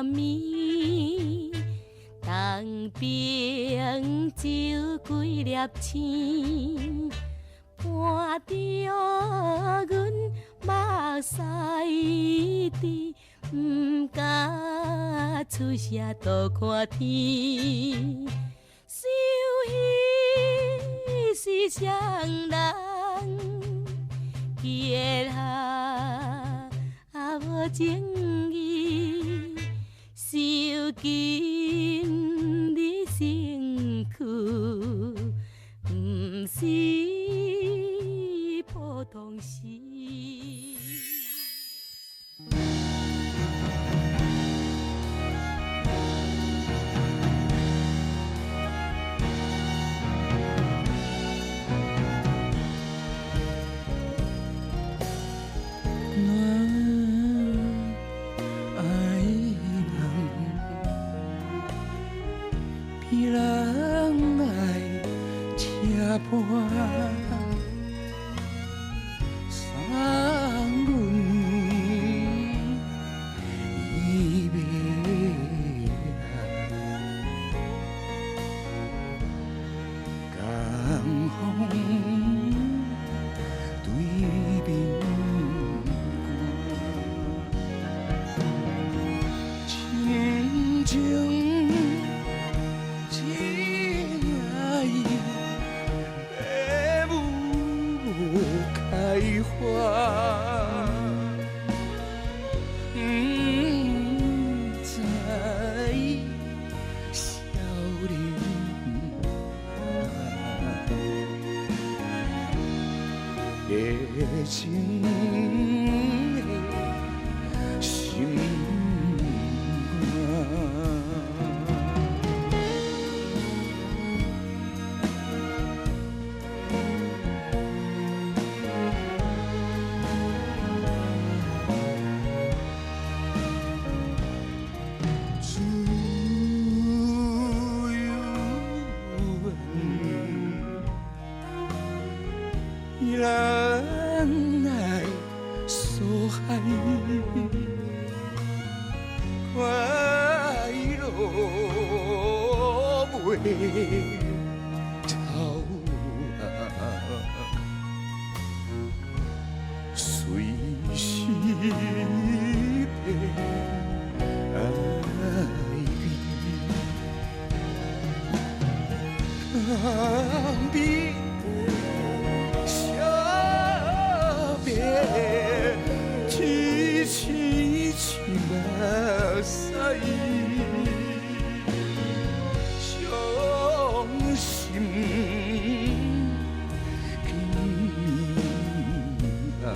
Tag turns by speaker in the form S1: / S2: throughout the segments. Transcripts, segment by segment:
S1: 暝，东边酒几粒星，伴著阮目屎甜，毋敢出声倒看天。想彼是啥人，結合無情義，受盡你身軀，毋是普通事。
S2: 愛人比人愛車伴，送阮伊袂江風對面親情真愛，父母開花，毋知少年熱情的心肝。自由人愛所害，快樂袂走啊，隨時變愛彼，相別，痴痴痴目屎，傷心今暝啊，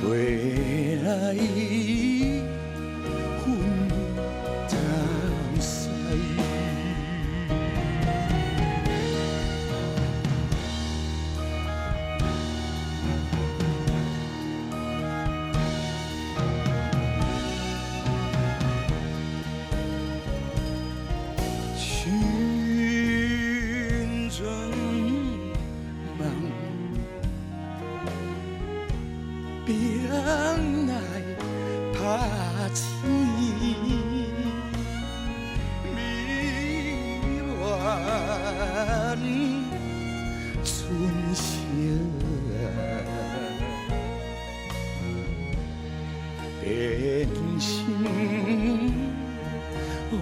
S2: 飛來分東西。青春夢，別人愛拍醒，美滿春色，變成烏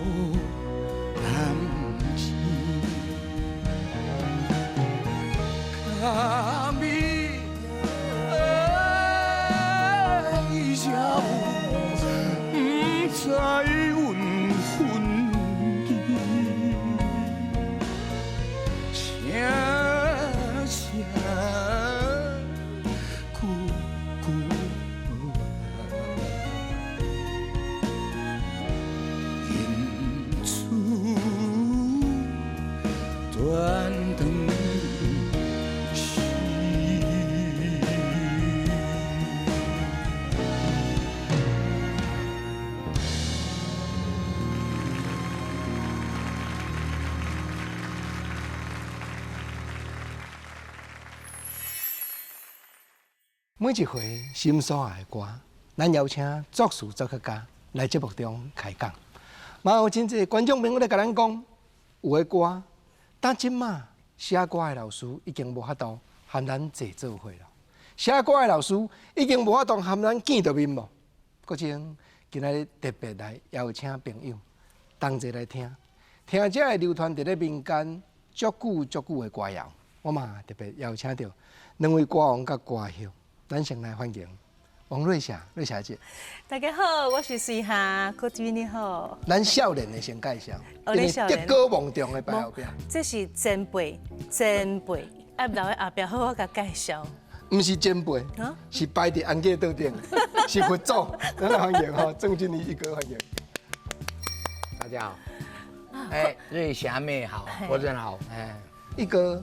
S2: 暗星。卡米愛才有，毋知阮分離，聲聲句句話，因此斷腸時。
S3: 每一回心所愛的歌，咱邀請作詞作曲家來節目中開講。嘛有真濟觀眾朋友咧共咱講，有的歌，但這馬寫歌的老師已經無法度和咱坐做伙啦。寫歌的老師已經無法度和咱見著面無。閣種今仔日特別來邀請朋友同齊來聽，聽這個流傳佇咧民間足久足久的歌謠。我嘛特別邀請著兩位歌王佮歌后，咱先來歡迎王瑞霞，瑞霞姐。
S1: 大家好，我是瑞霞，郭君你好。
S3: 咱少年的先介紹，因為德高望重的擺後壁。
S1: 這是前輩，前輩，愛留佇後壁好好共介紹。
S3: 毋是前輩，是擺佇安吉桌頂，是佛祖。咱來歡迎吼，鄭俊儀一哥歡迎。
S4: 大家好，哎，瑞霞妹好，國珍好，哎，
S3: 一哥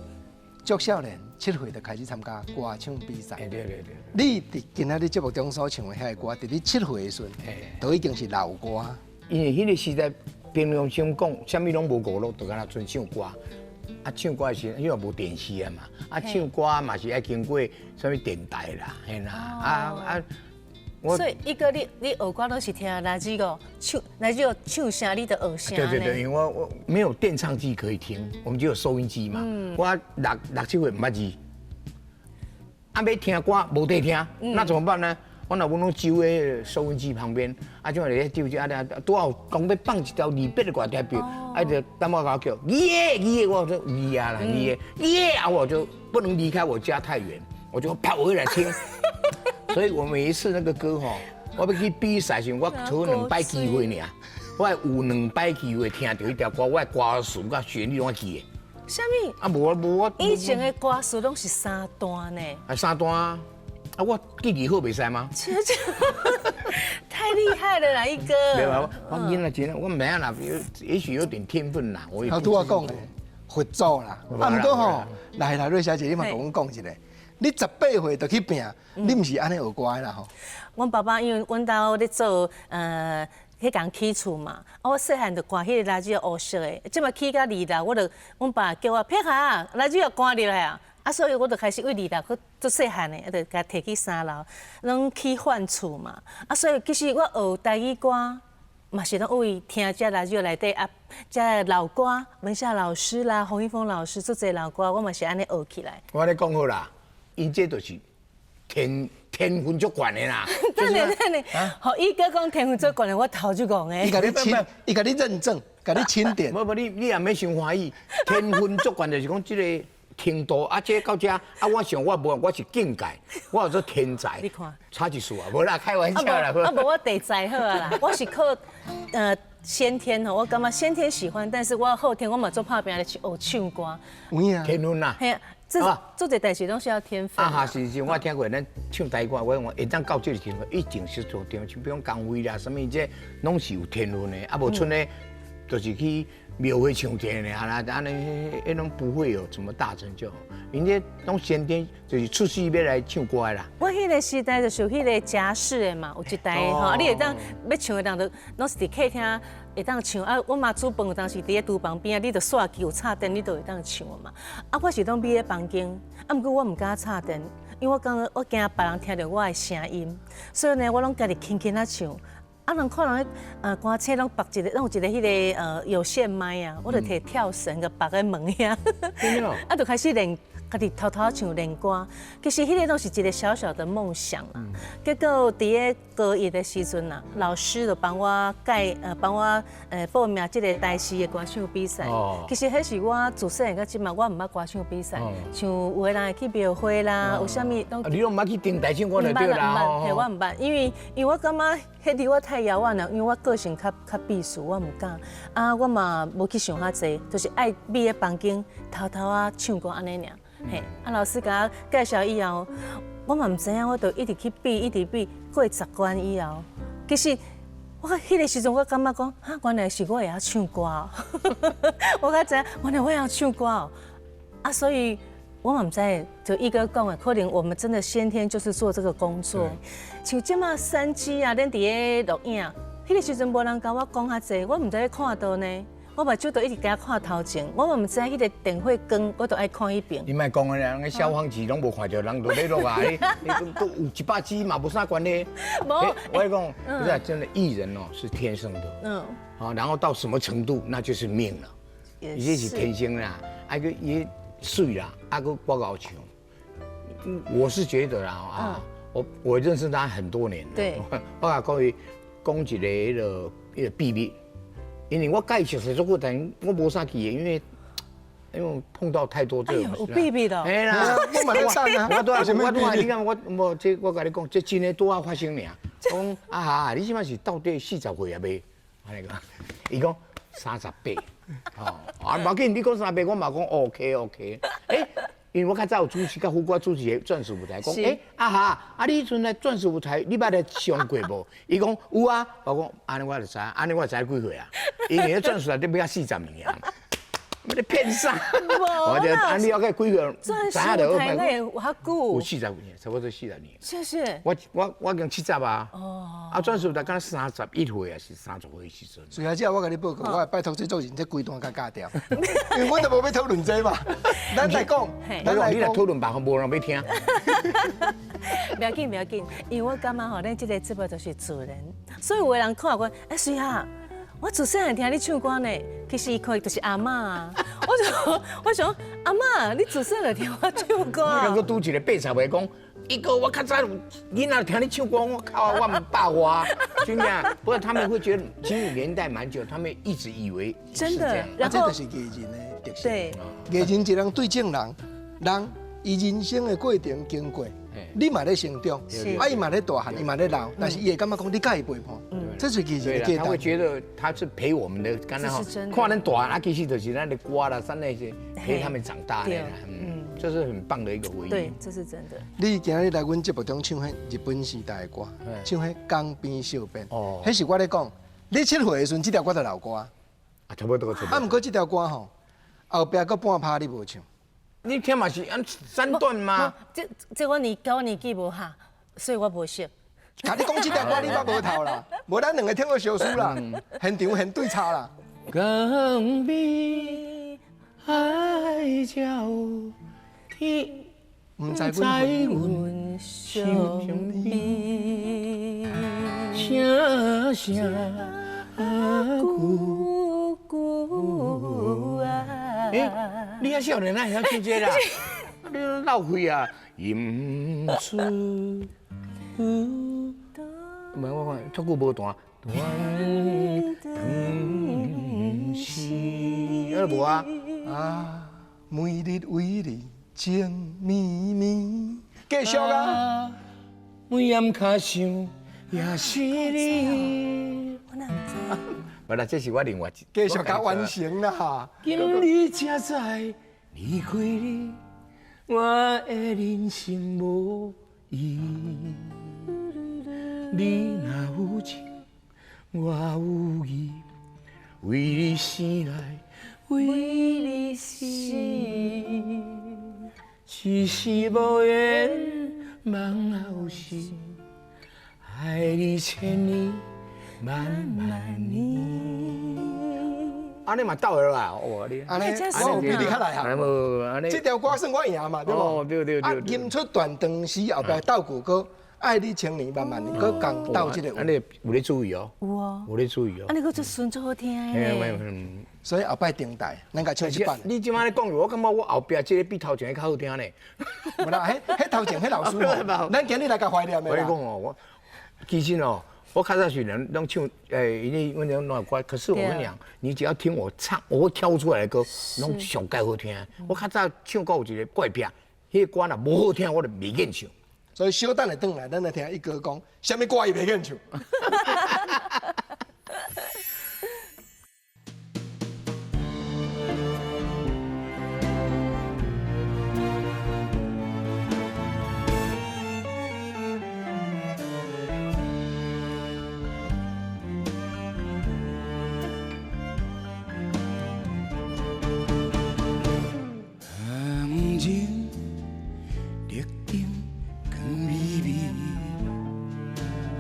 S3: 足少年，7歲就開始參加歌唱比賽。
S4: 對對對。
S3: 你佇今仔日節目中所唱的遐個歌，佇你七歲的時陣，都已經是老歌。
S4: 因為彼個時代，平常心講，啥物攏無娛樂，就干焦賰唱歌。啊，唱歌的時陣，因為無電視啊嘛，啊，唱歌嘛是愛經過啥物電台啦，嘿啦，啊啊。
S1: 所以一哥，你學歌攏是聽來自個唱，來自個唱聲，你就學聲。
S4: 對對對，因為我沒有電唱機可以聽，我們只有收音機嘛。我六七歲毋捌字，啊，欲聽歌無得聽，那怎麼辦呢？我老母攏守佇收音機旁邊，啊，怎啊咧就就啊，拄好講欲放一條離別的歌聽著，啊就感覺共我叫耶耶，我說耶啊啦耶耶啊，我就不能離開我家太遠，我就跑回來聽。所以我每一次那個歌吼，我欲去比賽時，我除兩擺機會爾，我有兩擺機會聽著彼條歌，我的歌詞佮旋律攏記的。
S1: 啥物？
S4: 啊，無啊無我。
S1: 以前的歌詞攏是三段呢。
S4: 啊，三段啊！啊，我記憶好袂使嗎？
S1: 太厲害了啦，一哥。
S4: 沒有，我囡仔真，我毋知影啦，也許有點天分啦。我
S3: 頭拄我講的佛祖啦，啊，毋過吼，來來，瑞小姐，你嘛共阮講一下，你18歲就去拼，你毋是按呢學歌的啦吼？
S1: 阮爸爸因為阮兜咧做彼工起厝嘛，啊，我細漢就掛彼個垃圾烏色的，這馬起到二樓，我就阮爸叫我撇下，垃圾關入來啊，啊，所以我就開始對二樓閣足細漢的，啊，就共提去三樓，攏起換厝嘛，啊，所以其實我學台語歌嘛是攏為聽這垃圾內底啊，這老歌，文夏老師啦、洪一峰老師足濟老歌，我嘛是按呢學起來。
S4: 我咧講好啦，𪜶這就是天分足懸的啦。
S1: 等下等下，予一哥講天分足懸的，我頭就戇的。
S3: 伊共你欽，伊共你認證，共你欽點。
S4: 無無，你也免傷歡喜。天分足懸就是講這個程度啊，這到這啊，我想我無，我是境界，我叫做天才。
S1: 你看，
S4: 差一數啊，無啦，開玩笑啦。
S1: 啊無我地才好啊啦，我是靠先天吼，我感覺先天喜歡，但是我後天我嘛做拍拚咧學唱歌。
S3: 有影。
S4: 天分啦。
S1: 嘿啊，這做這代誌攏是要天分。
S4: 啊哈，是是，我聽過咱唱台歌，我講會當到這個程度，一定是做天，像比如講江蕙啦，啥物這攏是有天分的，啊無賰咧，就是去廟會唱這的啊啦，按呢，彼攏不會有什麼大成就。𪜶這攏先天就是出世欲來唱歌的啦。
S1: 我彼個時代就是有彼個夾式的嘛，有一台吼，啊，你會當欲唱的人就攏是佇客廳會當唱啊。阮媽煮飯有當時佇咧廚房邊仔，你就煞機有插電，你就會當唱嘛。啊，我是攏覕咧房間，啊，毋過我毋敢插電，因為我感覺我驚別人聽著我的聲音，所以呢，我攏家己輕輕仔唱。啊，人看人咧，歌星攏縛一個，攏有一個彼個有線麥啊，我就提跳繩共縛佇門遐，啊，就開始練，家己偷偷唱練歌。其實彼個攏是一個小小的夢想啦。結果佇咧高一的時陣啊，老師就幫我介，幫我報名這個台視的歌唱比賽。其實彼是我自細漢到這馬，我毋捌歌唱比賽，像有的人會去廟會啦，有啥物攏。
S4: 你攏毋捌去頂台唱歌就對啦。
S1: 嘿，我毋捌，因為我感覺彼離我太遙遠了，因為我個性較避暑，我毋敢。啊，我嘛無去想較濟，就是愛覕咧房間偷偷仔唱歌按呢爾。嘿，啊，老師共我介紹以後，我嘛毋知影，我就一直去比，一直比，過10關以後，其實我彼個時陣我感覺講，哈，原來是我會曉唱歌哦。我才知影，原來我會曉唱歌哦。啊，所以我嘛毋知，就一哥講的，可能我們真的先天就是做這個工作。像這馬3G 啊，咱佇咧錄影，彼個時陣無人共我講較濟，我毋知咧看倒呢。我目睭都一直共看頭前，我嘛毋知彼个電火光，我都愛看彼邊。
S4: 你莫講啊，人個消防旗攏無看著，人都咧落啊！你你都有100支嘛，無啥關係。
S1: 無
S4: 我跟你講，不是真的藝人哦，是天生的。啊，然後到什麼程度，那就是命了。伊這是天生啦，啊閣伊媠啦，啊閣我𠢕唱。我是覺得啦，啊，我認識他很多年了。我共講伊講一个彼个秘密，因為我佮伊熟似足久，但我無啥記得，因為碰到太多這種
S1: 有秘密咯。
S4: 嘿啦，
S3: 我嘛咧等啊。
S4: 我拄仔我拄仔，你看我無這我共你講，這真的拄仔發生爾。講啊哈，你這擺是到底40歲抑未？按呢講，伊講38。哦，啊，無要緊，你講38，我嘛講 OK OK。欸，因為我較早有主持，佮副歌主持的鑽石舞台，講欸，啊哈，啊你彼陣來鑽石舞台，你捌來上過無？伊講有啊，我講按呢我就知，按呢我就知幾歲啊？因為鑽石舞台都欲40年啊，欲咧騙啥？我就按呢我計幾歲？
S1: 鑽石舞台那有較久？
S4: 有40年，差不多40年。
S1: 謝謝。
S4: 我已經70啊。哦。啊，鑽石舞台敢若31歲還是30歲時陣？
S3: 所以這我共你報告，我會拜託製作人這規段共剪掉，因為阮都無欲討論這嘛。咱來講，咱來
S4: 你來討論吧，無人欲聽。
S1: 無要緊，無要緊，因為我感覺吼，咱這個節目就是自然，所以有的人看我，欸，水啊，我自細漢聽你唱歌呢，其實伊看就是阿嬤啊。我想阿嬤，你自細就聽我唱歌。
S4: 我閣拄一個80歲講，伊哥我較早囡仔聽你唱歌，我靠，我毋百外，真的。不過他們會覺得，其實年代蠻久，他們一直以為
S1: 真的。
S3: 然後這就是藝人的特色。藝人一人對眾人，人伊人生的過程經過，你嘛咧成長，啊伊嘛咧大漢，伊嘛咧老，但是伊會感覺講你佮伊陪伴，這是藝人的價值。
S4: 他會覺得他是陪我們的，敢若吼，看咱大漢啊，其實就是咱的歌啦，咱那些陪他們長大的，嗯，這是很棒的一個回憶。
S1: 對，這是真的。
S3: 你今日來阮節目中唱彼日本時代的歌，唱彼江邊小便，哦，彼是我咧講，你7歲的時陣，這條歌就老歌。
S4: 啊，差不多，差不多。
S3: 啊，毋過這條歌吼，後壁閣半拍你無唱。
S4: 你聽嘛是按三段嗎？
S1: 這我年佮我年紀無合，所以我無識。
S3: 共你講這條歌你捌無頭啦，無咱兩個聽過相輸啦，現場現對插啦。
S2: 江邊海角天，
S3: 毋知阮
S1: 相悲，
S2: 聲聲久
S1: 久愛。
S4: 欸，你遐少年哪會曉唱這啦？你鬧開啊！吟出，毋係我看，足久無彈。斷腸絲，啊無啊？
S3: 啊，每日為你情綿綿，繼續啊！
S2: 每暗跤想也是你。
S1: 我哪毋知？
S4: 無啦，這是我另外一
S3: 繼續共完成啦。
S2: 今日才知離開你，我的人生無意義。你若有情，我有意，為你生來，為你死，一世無緣茫後世，愛你千年萬萬年。
S4: 按呢嘛鬥會啦，哦你。
S3: 按呢，我有比你較內行。
S4: 無按呢。
S3: 這條歌算我贏嘛，對無？
S4: 哦，對對對。
S3: 啊，吟出斷腸絲後壁鬥句閣愛你千年萬萬年，閣共鬥這個。
S4: 按呢有咧注意哦。
S1: 有哦。
S4: 有咧注意哦。
S1: 按呢閣足順足好聽的。
S3: 所以後擺頂台，咱共唱一擺。
S4: 你這擺咧講，我感覺我後壁這個比頭前的較好聽呢。
S3: 無啦，彼頭前彼老師吼，咱今日來共懷念的。
S4: 我跟你講哦，我其實哦。我較早時人攏唱，欸，因為阮攏有歌，可是我跟你講，你只要聽我唱，我會挑出來的歌，攏上蓋好聽。我較早唱歌有一個怪癖，彼個歌若無好聽，我就袂願唱。
S3: 所以小等下轉來，咱來聽伊哥講，啥物歌伊袂願唱。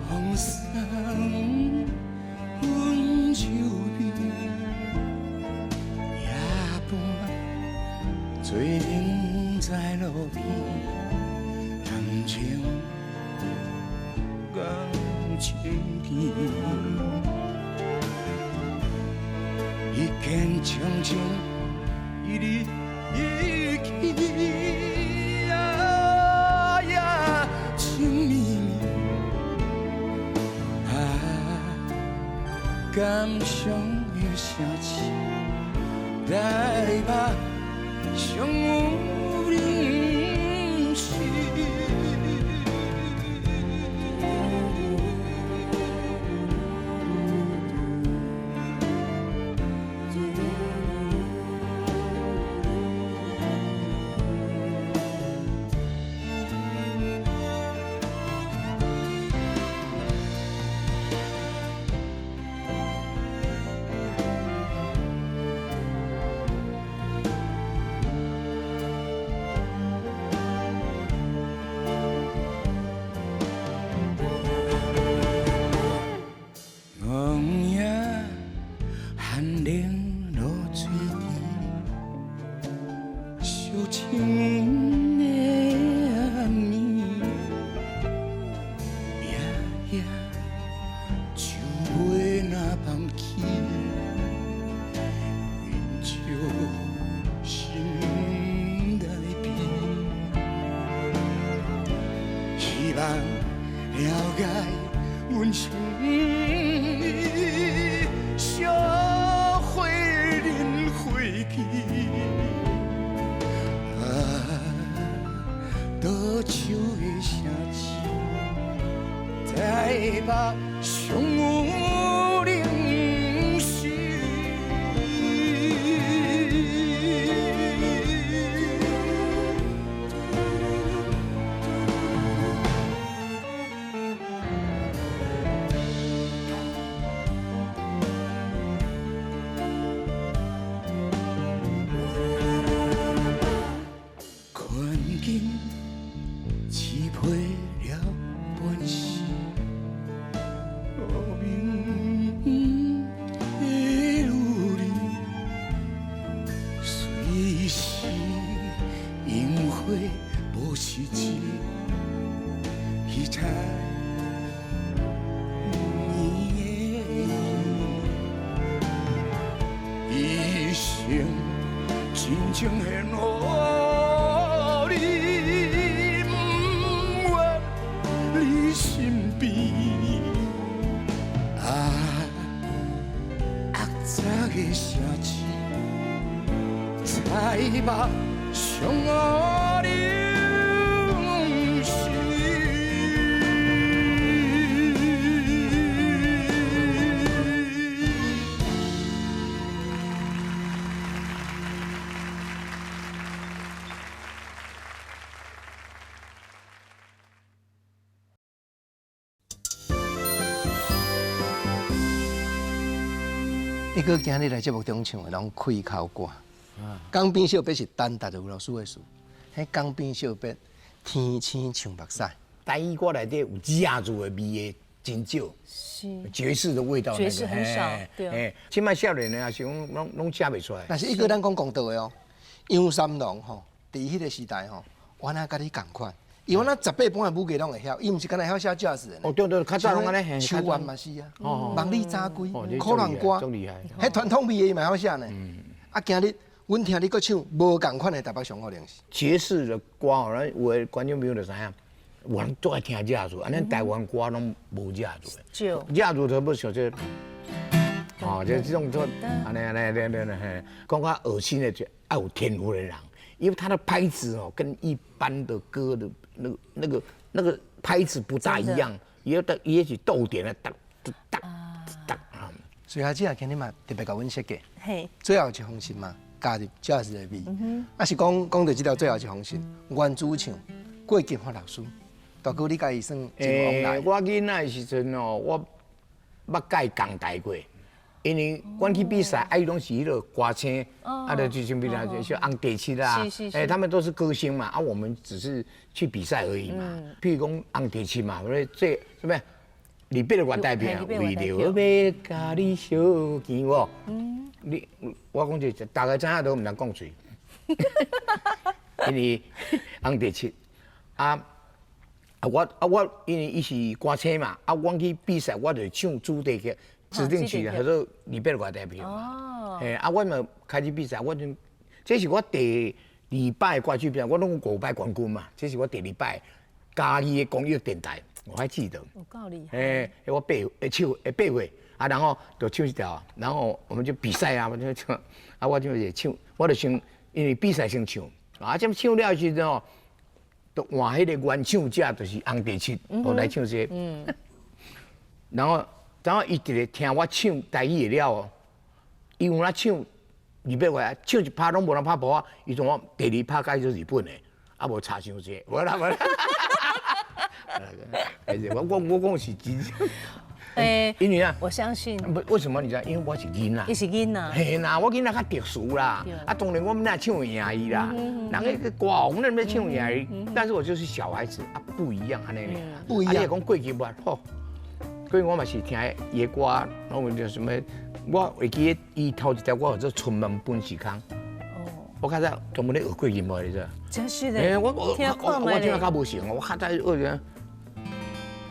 S2: 風霜粉感傷的城市，台北上有靈性。黃葉寒冷露水滴，小情的暗暝，夜夜酒杯若放棄，饮酒心內悲，希望了解阮心意，燒毀恁火氣。啊，倒手的城市，台北上有靈性。困境支配了本性，无名的女人，随时樱花無時節，去猜你的一生真情獻予你，不願你身邊。啊，齷齪的城市，台北上有靈性。
S3: 你閣今日來節目中唱的攏開口歌，江邊惜別是陳達如老師的事，彼江邊惜別，天星像目屎。
S4: 台語歌內底有家族的味的真少，
S1: 是
S4: 爵士的味道，
S1: 爵士很少，對。
S4: 哎，這擺少年的也是講攏攏寫袂出來。
S3: 但是伊閣咱講公道的哦，楊三郎吼，佇彼個時代吼，原來佮你仝款，伊原來18般的武藝攏會曉，伊毋是干焦曉寫爵士的。
S4: 哦，對對，較早攏按呢，
S3: 手腕嘛是啊，夢裡早歸，苦難歌，彼傳統味的伊嘛曉寫呢。啊，今日阮聽你閣唱無仝款的台北上好練習。
S4: 爵士的歌哦，咱有的觀眾朋友就知影，有人足愛聽爵士，啊，咱台灣歌攏無爵士的。
S1: 少。
S4: 爵士就欲像這個，哦，就這種做，按呢按呢按呢按呢嘿，講較噁心的就愛有天賦的人，因為他的拍子哦，跟一般的歌的那個拍子不大一樣，也得也是逗點的，噠噠噠啊。
S3: 所以阿姐啊，今日嘛特別共阮設計，
S1: 嘿，
S3: 最後一封信嘛，加入爵士的味，啊是講講著這條最後一封信，原主唱郭金發老師，大哥你佮伊算真往來。
S4: 我囡仔的時陣哦，我捌佮伊仝台過，因為阮去比賽，啊伊攏是彼個歌星，啊就就像比如像紅地七啦，欸，他們都是歌星嘛，啊我們只是去比賽而已嘛。譬如講紅地七嘛，這什麼？離別的月台票，為著欲佮你相見無？你我講這大家知影都毋通講喙，因為紅地七啊啊我啊我因為伊是歌星嘛，啊阮去比賽我就唱主題曲、指定曲，叫做離別的月台票嘛。嘿，啊，阮嘛開始比賽，我就這是我第二擺歌曲比賽，我攏五擺冠軍嘛，這是我第二擺嘉義的公益電台。我還記得，
S1: 有夠厲害！
S4: 欸，我8歲，8歲，啊，然後就唱一條，然後我們就比賽啊，我就唱，啊，我就唱，我就先因為比賽先唱，啊，這唱了時陣吼，就換彼個原唱者，就是紅地七，我來唱這個。然後伊直咧聽我唱台語的了哦，伊有哪唱日本話，唱一拍攏無人拍譜啊，伊講我第二拍改做日本的，啊無差傷濟，無啦無啦。我講是真。因為啊，
S1: 我相信。
S4: 不，為什麼你知道？因為我是囡仔。
S1: 你是囡仔。
S4: 嘿啦，我囡仔較特殊啦。啊，當然我們那唱會贏伊啦。人家歌王那邊唱贏伊，但是我就是小孩子啊，不一樣按呢。
S3: 不一樣。
S4: 啊，你講過去無？吼，過去我嘛是聽伊的歌，我就什麼，我會記得伊頭一條歌叫做《春夢本是空》。哦。我較早專門咧學過音樂，你知？
S1: 真是的。欸，
S4: 我聽較無成，我較早學者。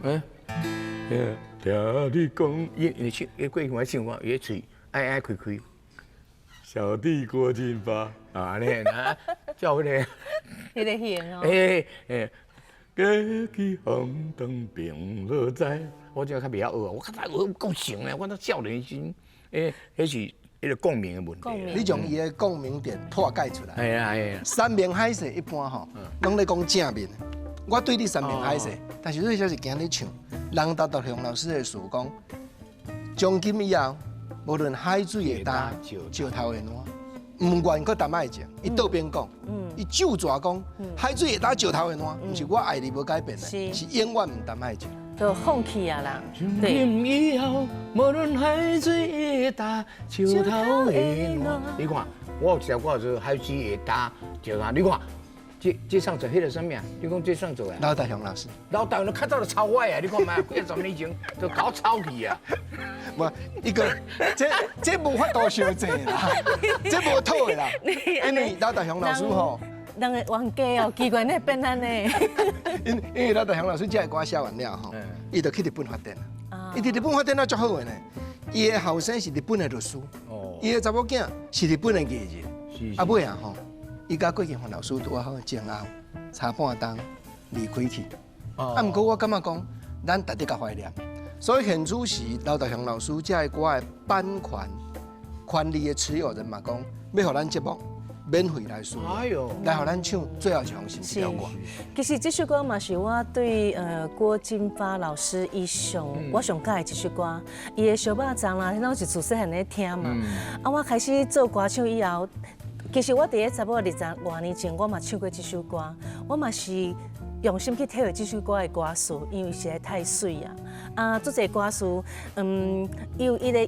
S4: 欸。聽你講，伊唱，伊過去我唱歌，伊喙愛愛開開。小弟郭金發啊，按呢啊，叫彼個。
S1: 彼個型哦。
S4: 欸欸，過去風當並無知，我這較袂曉學，我較早學夠成咧，我都少年時，欸，彼是彼個共鳴的問題。
S3: 你將伊的共鳴點破解出來。
S4: 係啊係啊。
S3: 山盟海誓一般吼，攏咧講正面。我對你山盟海誓，但是你這是今日唱。人達達雄老師的詞講，從今以後，無論海水會焦，石頭會爛，毋願閣淡愛情。伊倒邊講，伊咒蛇講，海水會焦，石頭會爛，毋是我愛你無改變的，是永遠毋淡愛情。
S1: 就放棄啊啦。
S2: 從今以後，無論海水會焦，石頭會爛。
S4: 你看，我有一條歌叫做海水會焦，石頭，你看。這上做彼個啥物啊？你講這上做啊？
S3: 劉大雄老師，
S4: 劉大雄較早就抄我啊！你看覓，幾十年前就搞抄去啊！
S3: 無，伊個這無法度相爭啦，這無討的啦，因為劉大雄老師吼，
S1: 人的冤家哦，奇怪呢變按呢。
S3: 因為劉大雄老師這个歌寫完了吼，伊就去日本發展。伊佇日本發展了足好的呢。伊的後生是日本的律師，伊的查某囝是日本的藝人。啊尾啊吼。伊佮郭金發老師拄好前後差半冬離開去，啊，毋過我感覺講，咱值得共懷念。所以現此時劉大雄老師這个歌的版權權利的持有人嘛講，欲予咱節目免費來使用，來予咱唱最後一封信這條歌。
S1: 其實這首歌嘛是我對郭金發老師伊上我上佮意這首歌，伊的燒肉粽啦，彼攏是自細漢咧聽嘛。啊，我開始做歌手以後。其實我佇咧差不多二十外年前，我嘛唱過這首歌，我嘛是用心去體會這首歌的歌詞，因為實在太媠啊！啊，足濟歌詞，有伊個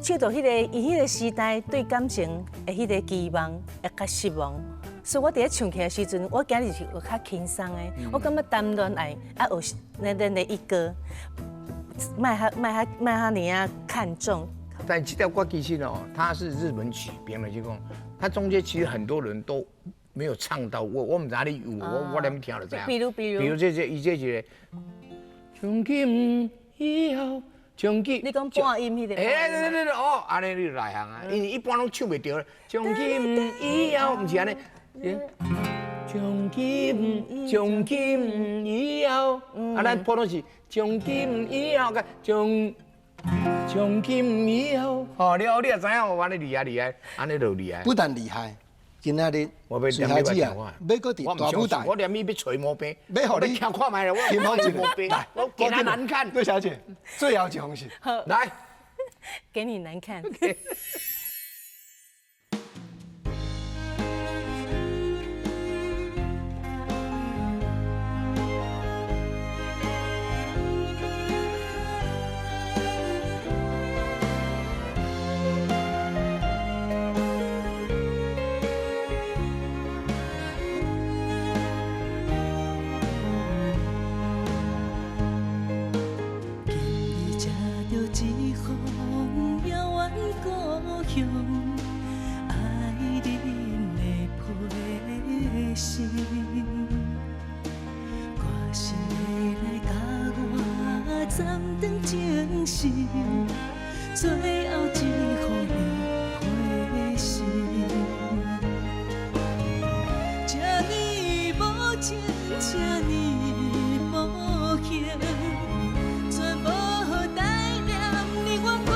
S1: 唱到彼個伊彼個時代對感情的彼個期望，會較失望。所以我佇咧唱起來時陣，我今日是有較輕鬆的，我感覺談戀愛啊，學咱的一哥，莫遐莫遐莫遐爾仔看重。
S4: 但這條歌其實哦，它是日本曲編的，就講。它中間其實很多人都沒有唱到，我毋知你有，我連聽就知。
S1: 比如，
S4: 比如這這伊這一個，從今以後，從今。
S1: 你講半音彼個。
S4: 欸，對對對哦，按呢你就內行啊，因為一般攏唱袂著。從今以後，毋是按呢。從今以後，啊，咱普通是從今以後，從。從今以後，哦，你也知影我按呢厲害厲害，按呢就厲害。
S3: 不但厲害，今仔日
S4: 隨
S3: 孩子啊，欲閣佇大舞台，
S4: 我連伊欲揣毛病，
S3: 欲予你
S4: 聽看覓啦，我揣毛病，來，我給他難看。
S3: 郭小姐，最後一封信，
S4: 來，
S1: 給你難看。最後一封的回信，這呢無情，這呢無形，全無代念你我。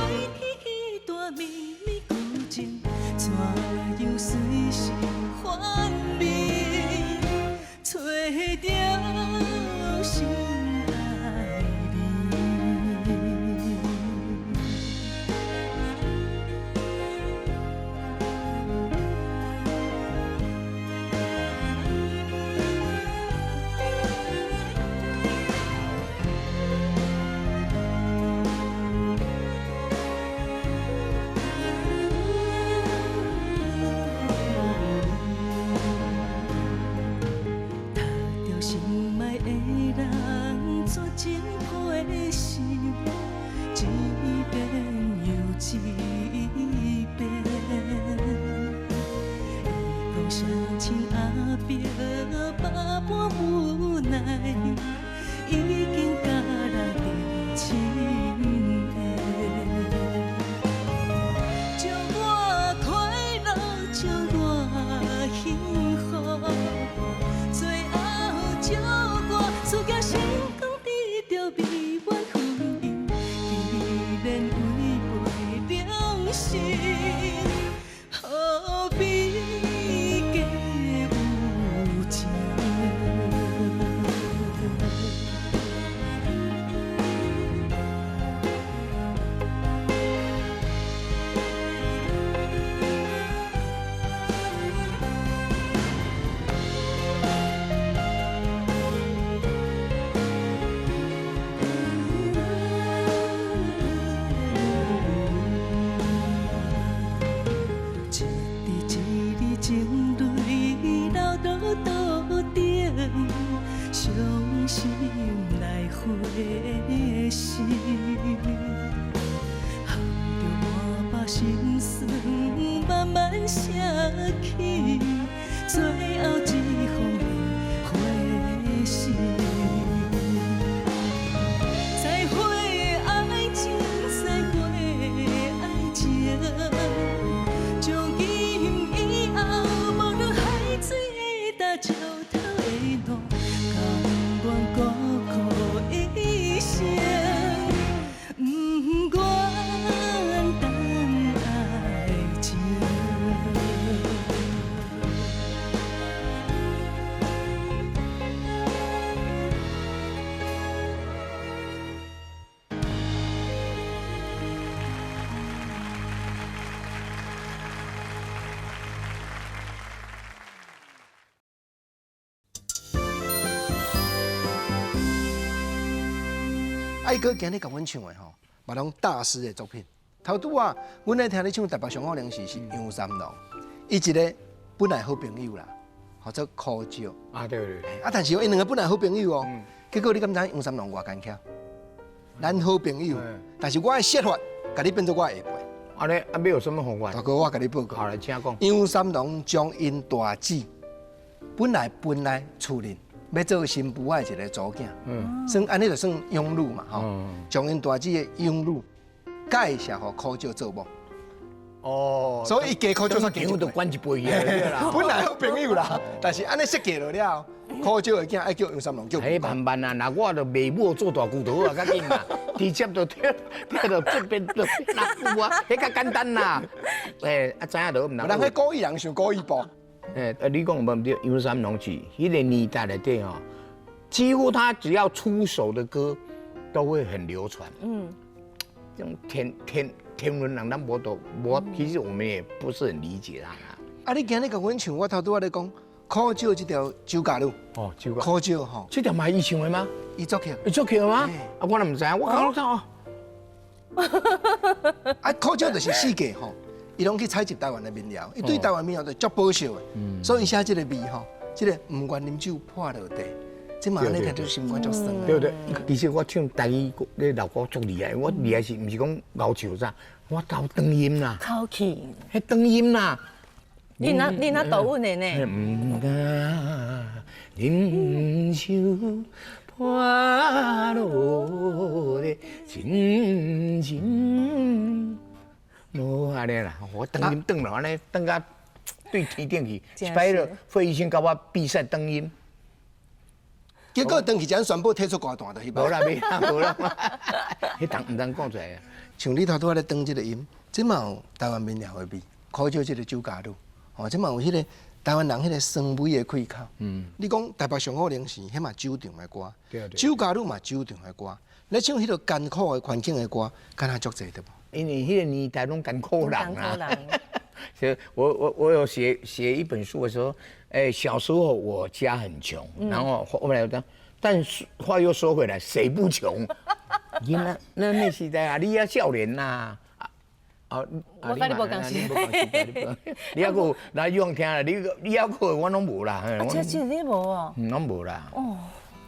S5: 怎情破的心，一遍又一遍。伊讲相亲阿伯百般无奈，已经佮人定亲的。祝我快乐，祝我幸福，最後祝我事業成功，得著美滿婚姻，既然違背良心，何必假有情？一滴一滴情泪流到桌顶，伤心来回想，含着满腹心酸慢慢写起，最後一封回信。再會愛情，再會愛情，從今以後，無論海水會焦，石頭會軟，甘願孤苦一生，不願等愛情。
S3: 愛哥今日共阮唱的吼，嘛攏大師的作品。頭拄仔，阮咧聽你唱《台北上好零時》是楊三郎，伊一個本來好朋友啦，號做柯少。
S4: 啊，對對對，
S3: 啊，但是𪜶兩個本來好朋友哦，結果你敢知楊三郎偌奸巧？咱好朋友，但是我的設法，共你變做我的下輩。
S4: 按呢，啊，欲有啥物方法？
S3: 大哥，我共你報告。
S4: 好來，請講。
S3: 楊三郎將𪜶大姊本來分來厝裡，欲做新婦仔的一個查某囝，算按呢就算養女嘛吼。將𪜶大姊的養女介紹予柯少做某。
S4: 哦，
S3: 所以伊嫁柯少煞
S4: 就懸一輩去啦。
S3: 本來好朋友啦，但是按呢設計落了後，柯少的囝愛叫楊三郎叫。
S4: 彼慢慢啊，若我就賣母做大舅就好啊，較緊啦，直接就跳跳到這邊就變阿舅啊，彼較簡單啦。欸，啊知影就毋
S3: 人彼古意人想古意步。
S4: 欸，啊你講無毋對，楊三郎是彼個年代內底吼，幾乎他只要出手的歌，都會很流傳。嗯，這種天倫人，咱無都無，其實我們也不是很理解他啦。
S3: 啊，你今日共阮唱，我頭拄仔咧講，柯少這條酒家女。
S4: 哦，酒家。
S3: 柯少吼，
S4: 這條嘛伊唱的嗎？
S3: 伊作曲。
S4: 伊作曲的嗎？啊，我哪毋知影，我感覺哦。
S3: 啊，柯少就是四界吼，伊攏去採集台灣的民謠，伊對台灣民謠就足保守的，所以伊寫這個味吼，這個毋願啉酒破落地。這嘛按呢聽著心肝足酸的。
S4: 對不對？其實我唱台語咧老歌足厲害，我厲害是毋是講𠢕唱啥？我𠢕長音啦，
S1: 口氣，
S4: 彼長音啦。
S1: 你若抖穩的呢？
S4: 毋敢啉酒破落的真情，無按呢啦，我長音轉落按呢，轉甲對天頂去。一擺了，費玉清共我比賽長音。
S3: 結果轉去才宣布退出歌壇就彼擺。
S4: 無啦，袂啦，無啦。彼當毋通講出來啊。
S3: 像你頭拄仔咧轉這個音，這嘛有台灣民謠的味，柯少這個酒家女，吼，這嘛有彼個台灣人彼個酸味的氣口。你講台北上好零時，彼嘛酒場的歌，酒家女嘛酒場的歌，你唱彼個艱苦的環境的歌，敢若足濟對無？
S4: 因為彼個年代攏艱苦人啊。所以我有寫一本書的時候，欸，小時候我家很窮，然後後來講，但是話又說回來，誰不窮？你那時代啊，你也少年呐，啊，
S1: 我佮你無仝時
S4: 代，你猶閣有來用聽啦，你猶閣有，我攏無啦。
S1: 啊，這這你無哦？
S4: 攏無啦。哦。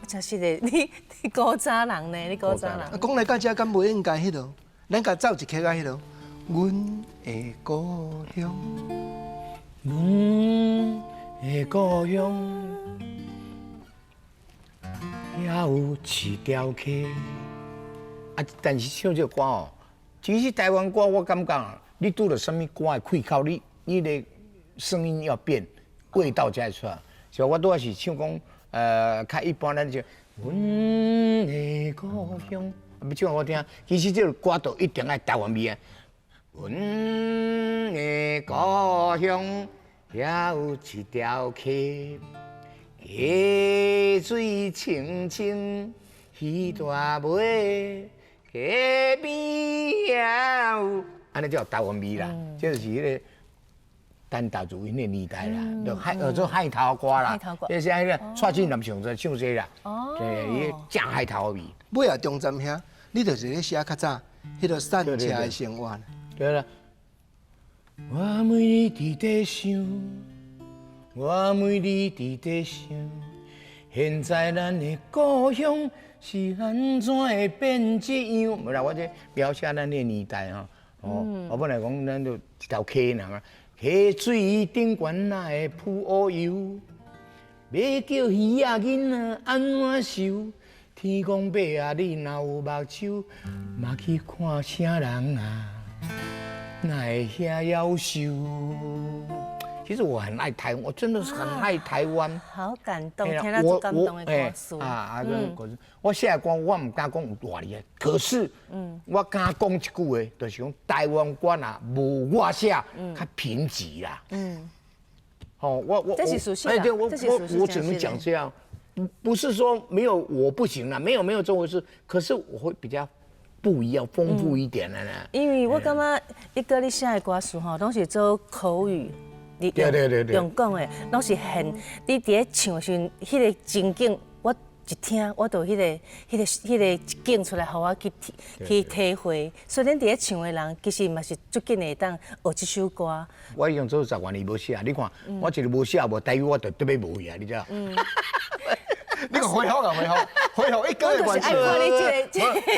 S1: 真是的，你古早人呢？你古早人。
S3: 啊，講來到這敢袂應該彼落，咱共走一曲啊彼落。阮的故鄉，
S2: 阮的故鄉，猶有一條溪。啊，但是唱這個歌哦，其實台灣歌我感覺，你拄著啥物歌的開口，你的聲音要變，味道才會出來。所以我拄仔是唱講，較一般咱就阮的故鄉，欲唱予我聽。其實這個歌都一定愛台灣味啊。阮的故鄉猶有一條溪，溪水清清，魚大尾，溪邊猶有，按呢叫台灣味啦。這就是彼個陳達如𪜶个年代啦，就海做海頭歌啦，這是彼個蔡振南上濟唱這啦，對，伊正海頭味。
S3: 尾仔中站遐，你就是咧寫較早彼個散車的生活。
S2: 對啦，我每日佇咧想，我每日佇咧想，現在咱的故鄉是按怎會變這樣？無啦，我這描寫咱那個年代吼，哦，我本來講咱就一條溪爾，溪水頂懸哪會浮烏油？欲叫魚仔囡仔按怎受？天公伯啊，你若有目睭，嘛去看啥人啊？哪會遐夭壽？其實我很愛台灣，我真的是很愛台灣。
S1: 好感動，聽到足感動的歌詞。
S4: 啊啊！我寫的歌我毋敢講有偌厲害，可是，我敢講一句話，就是講台灣歌若無我寫，較貧瘠啦。好，我
S1: 這是事實。
S4: 哎，對，我只能講這樣，不是說沒有我不行啦，沒有沒有這回事。可是我會比較不一樣，豐富一點的呢。
S1: 因為我感覺一哥你寫的歌詞吼，攏是做口語，你用講的，攏是很你佇咧唱的時陣，彼個情景，我一聽，我就彼個景出來，予我去體會。所以恁佇咧唱的人，其實嘛是足緊會當學這首歌。
S4: 我已經做十外年無寫，你看我一個無寫無，台語我就特別無去啊，你知？
S3: 你個恢復啊，恢復，恢復一個月關係。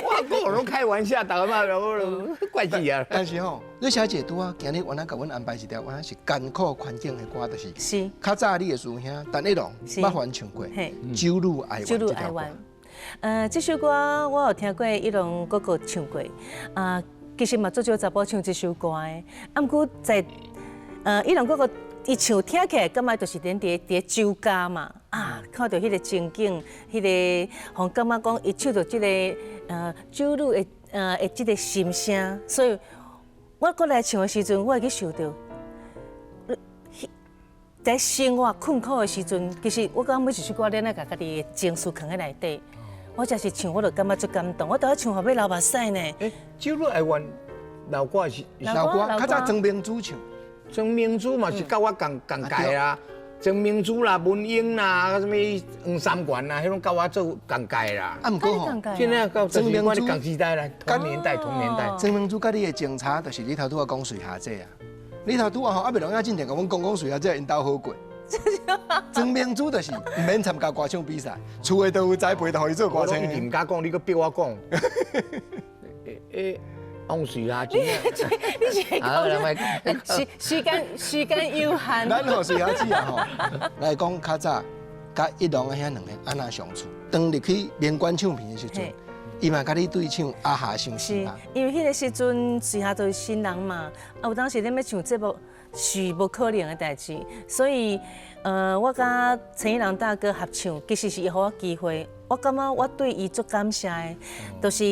S4: 我我攏開玩笑，大家嘛，我怪死啊。
S3: 但是吼，你小姐拄仔今日原來共阮安排一條，原來是艱苦環境的歌，就是
S1: 是
S3: 較早你的師兄陳一龍捌翻唱過《酒女哀怨》這條歌。
S1: 這首歌我有聽過一龍哥哥唱過，啊，其實嘛足少查某唱這首歌的，啊，毋過在一龍哥哥伊唱聽起來，感覺就是恁佇咧酒家嘛，啊，看著彼個情景，彼個予感覺講伊唱著這個酒女的這個心聲，所以我閣來唱的時陣，我會去想著，在生活困苦的時陣，其實我感覺每一首歌，咱愛共家己的情緒囥佇內底。我就是唱，我就感覺足感動，我拄仔唱予欲流目屎呢。
S4: 欸，酒女哀怨老歌是
S3: 老歌，較早曾明珠唱。
S4: 曾明珠嘛是佮我仝仝屆啦，曾明珠啦、文英啦、啥物黃三元啦，彼攏佮我做仝屆啦。
S3: 啊，毋過吼，
S4: 現在到曾明珠仝時代啦，同年代同年代。
S3: 曾明珠佮你的情差，就是你頭拄仔講瑞霞姐啊，你頭拄仔吼，猶未攏仔進前共阮講講瑞霞姐𪜶兜好過。曾明珠就是毋免參加歌唱比賽，厝的都有栽培，就予伊做歌星。
S4: 我一直毋敢講，你閣逼我講。欸，王瑞霞姐，
S1: 你是講時間有限。
S3: 咱吼瑞霞姊啊吼，來講較早，佮一龍仔兄兩个按怎相處？當入去明冠唱片的時陣，伊嘛佮你對唱《阿霞相思》嘛。
S1: 因為彼個時陣瑞霞就是新人嘛，啊有當時恁欲唱節目是無可能的代誌，所以我佮陳一龍大哥合唱，其實是伊予我機會，我感覺我對伊足感謝的，就是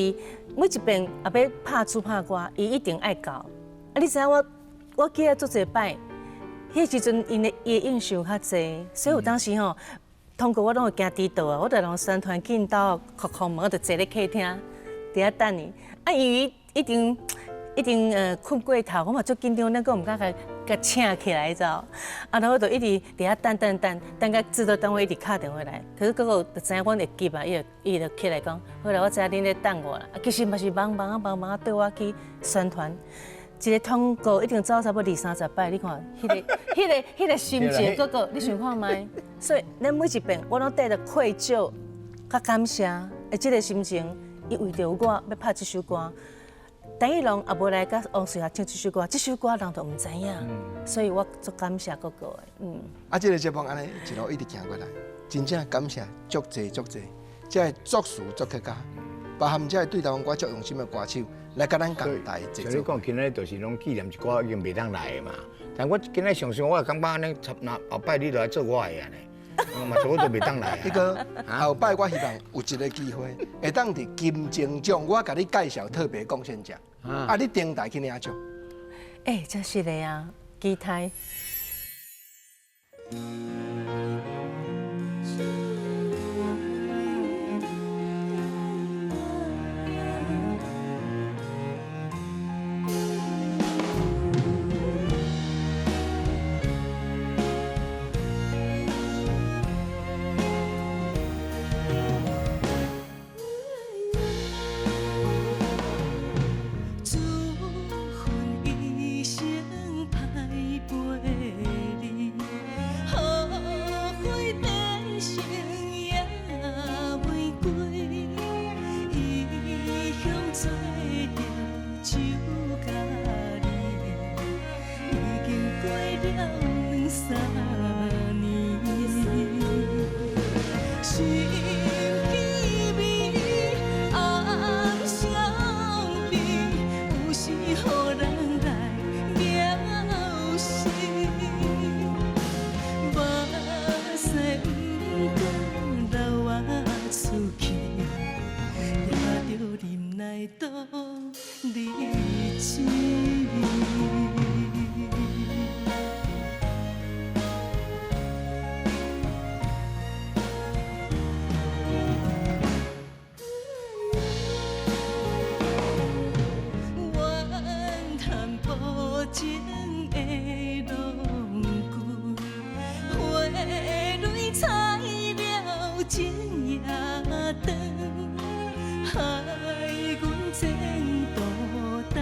S1: 每一遍也欲拍主拍歌，伊一定愛到。啊，你知影我記得足濟擺，彼時陣伊的應酬較濟，所以有當時吼，通告我攏會驚遲到啊，我就予人宣傳鏡頭叩叩門，我就坐咧客廳，佇遐等伊。啊，因為一定一定睏過頭，我嘛足緊張，咱閣毋敢共請起來，你知無？啊，然後我就一直佇遐等等等，等到製作單位一直敲電話來，可是結果就知影阮會急啊，伊就起來講，好啦，我知影恁咧等我啦。啊，其實嘛是忙忙啊忙忙啊，綴我去宣傳。一個通告已經走差不多二三十擺，你看，彼個心情，閣閣，你想看覓？所以咱每一遍我攏帶著愧疚，較感謝的這个心情，伊為著我欲拍這首歌。陳玉龍也無來佮王瑞霞唱這首歌，這首歌人都毋知影，所以我足感謝哥哥的。
S3: 啊，這个節目按呢一路一直行過來，真正感謝足濟足濟，這个作詞作曲家，包含這个對台灣歌足用心的歌手，來佮咱仝台製
S4: 作。像你講，今仔日就是攏紀念一寡已經袂當來的嘛。但我今仔想想，我也感覺按呢，若後擺你就來做我的按呢，嘛做我就袂當來啊。
S3: 彼個後擺我希望有一个機會，會當佇金鐘獎，我共你介紹特別貢獻獎，啊，你登台去領獎。
S1: 欸，真是的啊，期待。
S5: 祝阮一生歹陪你，雨花變成野玫瑰，异鄉做著酒甲你，已經過了兩三年。心機微，暗相悲，有時予人來描死。目屎毋甘流啊出去，也著忍耐度日子。怨叹薄情的郎君，花蕊采了情也長，害阮前途焦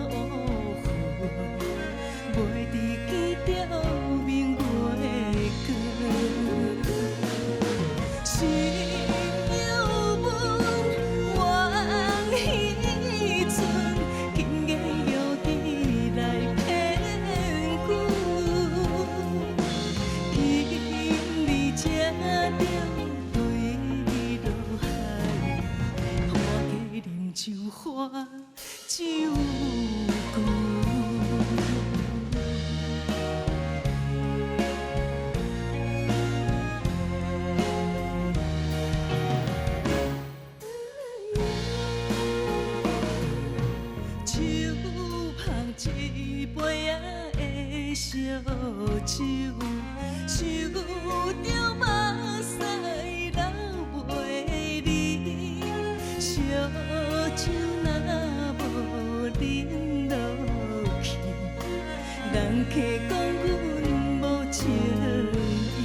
S5: 云，袂伫記著明月光。心有阮冤彼陣，今日用伊來騙阮。今日才著墜落海，破家啉酒喝酒久。手捧一杯仔的燒酒，想著目屎流袂離。燒酒若無啉落去，人客講阮無情意。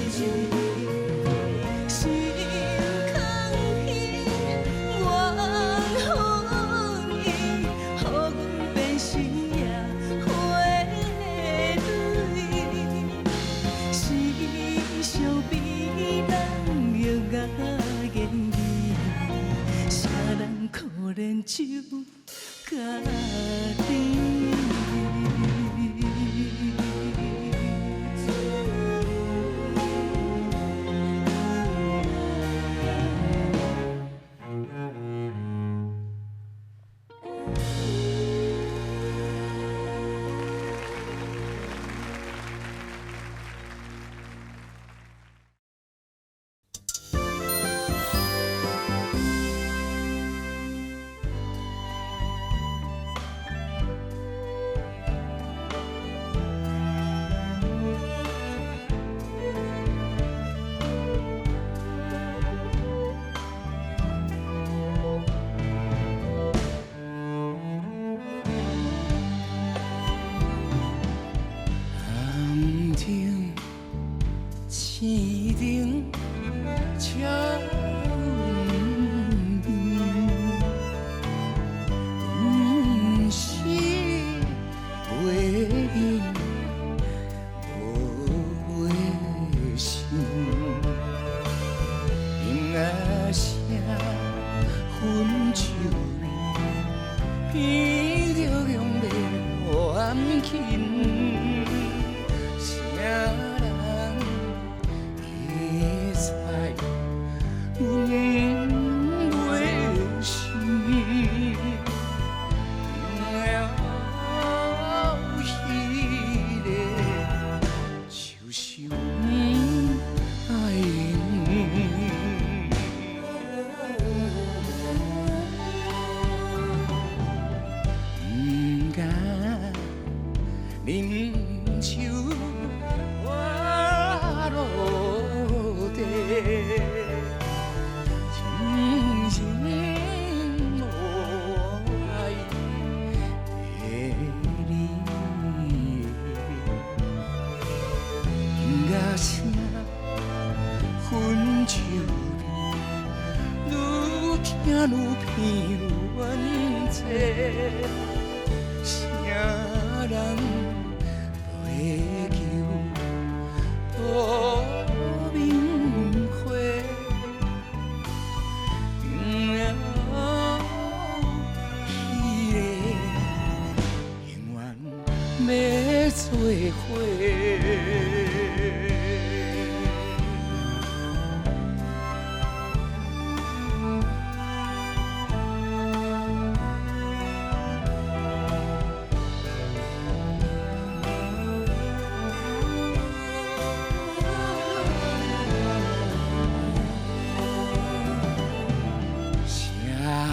S5: 心空虛，怨恨伊，予阮變成野花蕊。时常被人用言语，啥人可憐酒甲甜。分手味，闻着用袂安寝，啥人会知阮袂想？了彼个就是阮爱人。不敢啉酒我落地，深情无爱的你，听声分手味，愈听愈偏愈怨凄。啥人袂求无明花，了彼个永远欲做伙。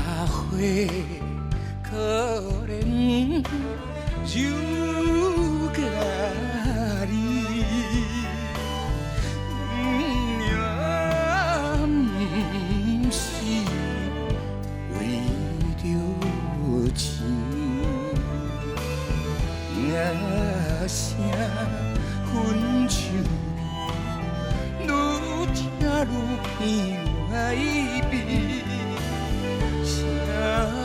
S5: 社会可怜就家己，也毋是为著钱，声分手味，愈听愈偏爱味。啥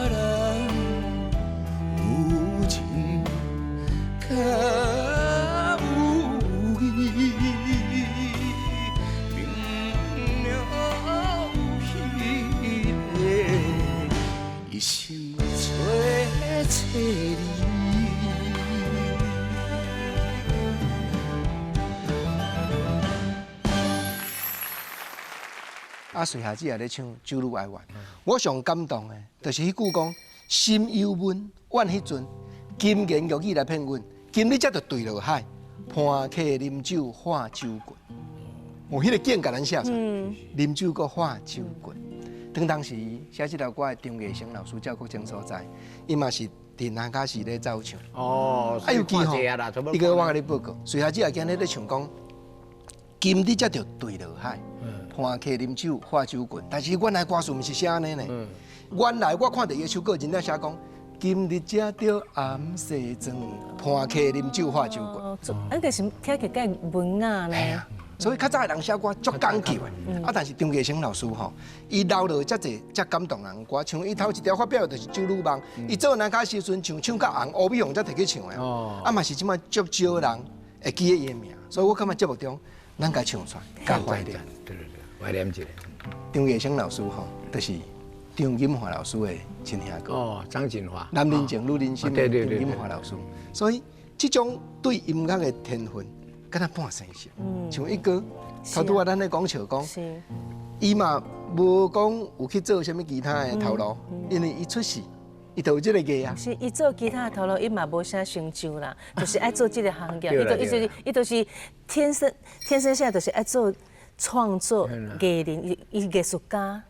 S5: 人有情较有义，明了彼个一生找找你。
S3: 啊，随下子也咧唱《酒女哀怨》，我上感动的，就是彼句讲心犹温，怨彼阵金言玉语来骗阮，今日才著坠落海，伴客啉酒喝酒棍。哦，彼个境共咱写出来，啉酒阁喝酒棍。当时写这条歌的张艺成老师赵国清所在，伊嘛是伫南卡时咧走唱。
S4: 哦，
S3: 啊，尤其吼，伊阁我共你报告，随下子也今日咧唱讲，今日才著坠落海。伴客啉酒喝酒棍，但是原来歌词毋是写按呢呢。原来我看著伊的手稿，真正写讲，今日才著暗西装，伴客啉酒喝酒棍。
S1: 哦，那个是听起来文雅呢。
S3: 所以较早的人写歌足讲究的，啊，但是张继成老师吼，伊留落遮济遮感动人歌，像伊头一条发表的就是《酒女梦》，伊做南卡时阵唱唱甲红，欧美红才提去唱的。啊嘛是这摆足少人会记得伊的名，所以我感觉节目中咱共唱出来，较怀念。
S4: 对对对，怀念一下。
S3: 张继成老师吼，就是张锦华老师的亲兄哥。
S4: 哦，张锦华。
S3: 男人情，女人心的张锦华老师。所以这种对音乐的天分，敢若半生熟。像伊哥，头拄仔咱咧讲笑讲，伊嘛无讲有去做啥物其他的头路，因为伊出世，伊就有这个艺啊。
S1: 是，伊做其他的头路，伊嘛无啥成就啦，就是爱做这个行业，伊就伊就是伊就是天生天生下就是爱做创作艺人，伊伊艺术家，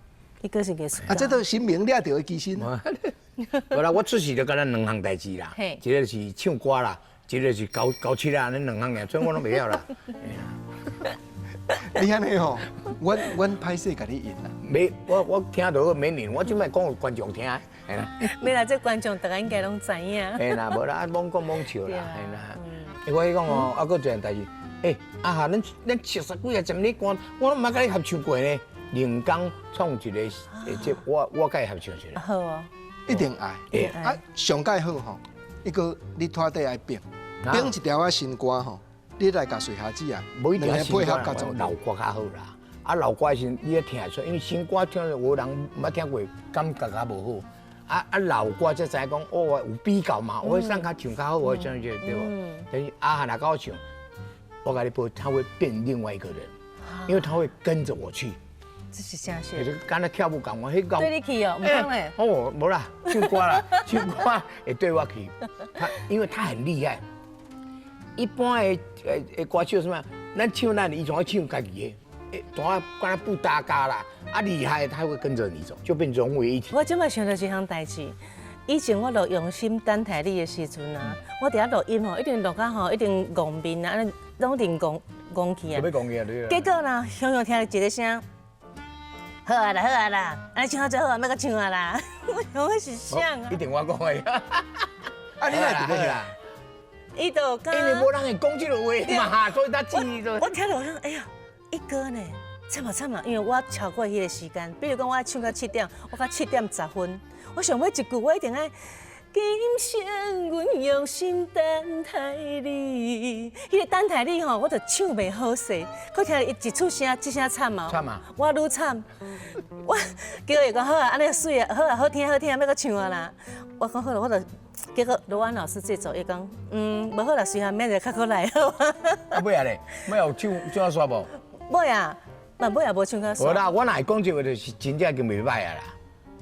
S1: 伊阁是艺术家。
S3: 啊，这都神明掠著的机身。
S4: 无啦，我出世就干焦两项代志啦，一个是唱歌啦，一个是搞搞七啦，按呢两项尔，所以我拢袂晓啦。
S3: 你按呢吼，阮阮歹势共你赢啦。
S4: 免，我我听著免赢，我这摆讲予观众听。嘿啦。
S1: 免啦，这观众逐家应该拢知影。
S4: 嘿啦，无啦，啊，罔讲罔笑啦，嘿啦。欸，我去讲哦，啊，阁一件代志，欸，阿霞，咱咱七十几啊十年歌，我拢毋捌共你合唱过呢。林刚创一个，这我我共伊合唱一个。
S1: 好哦。
S3: 一定爱。啊，上盖好吼，伊阁你拖底爱变，变一条仔新歌吼，你来共随下子啊，
S4: 无一定配合较做老歌较好啦。
S2: 啊，老歌的时，你也聽會出，因為新歌聽有人毋捌聽過，感覺較無好。啊啊，老歌才知影講，哦，有比較嘛，我會較唱較好，我這樣子對無？但是阿漢若佮我唱，我共你報，他會變另外一個人，因為他會跟着我去。
S1: 這是啥事？
S2: 就是敢若跳舞仝款，彼個。
S1: 對你去哦，毋通咧。
S2: 哦，無啦，唱歌啦，唱歌會對我去。他因為他很厲害。一般的的歌手什麼，咱唱咱的，伊總愛唱家己的，總愛敢若不搭嘎啦。啊，厲害，他會跟着你走，就變融為一體。
S1: 我這擺想到一項代誌，以前我錄用心等待你的時陣啊，我佇遐錄音吼，一定錄到吼，一定戇面啊，按呢攏一定戇戇去啊。
S2: 欲戇去啊，對。
S1: 結果呢，雄雄聽著一个聲，好啊啦，好啊啦，按呢唱到最好啊，莫閣唱啊啦。我想講是啥啊？
S2: 一定我講的。
S3: 啊，你哪會佇咧遐？
S1: 伊就
S2: 因為無人會講這個話嘛，所以他記就。
S1: 我聽著我講，哎呀，一哥呢？慘啊慘啊！因為我超過彼個時間，比如講我唱到7點，我到7點10分，我想欲一句，我一定愛。今生阮用心等待你，彼個等待你吼，我就唱袂好勢。閣聽伊一出聲，這聲慘啊！
S2: 慘啊！
S1: 我愈慘，我叫伊講好啊，按呢媠啊，好啊，好聽好聽，欲閣唱啊啦。我講好啦，我就結果羅安老師這組伊講，嗯，無好啦，隨後明日較閣來好啊。
S2: 啊，尾仔咧，尾有唱唱煞無？
S1: 尾啊，嘛尾也無唱較煞。
S2: 無啦，我若會講這話，就是真正已經袂䆀啊啦。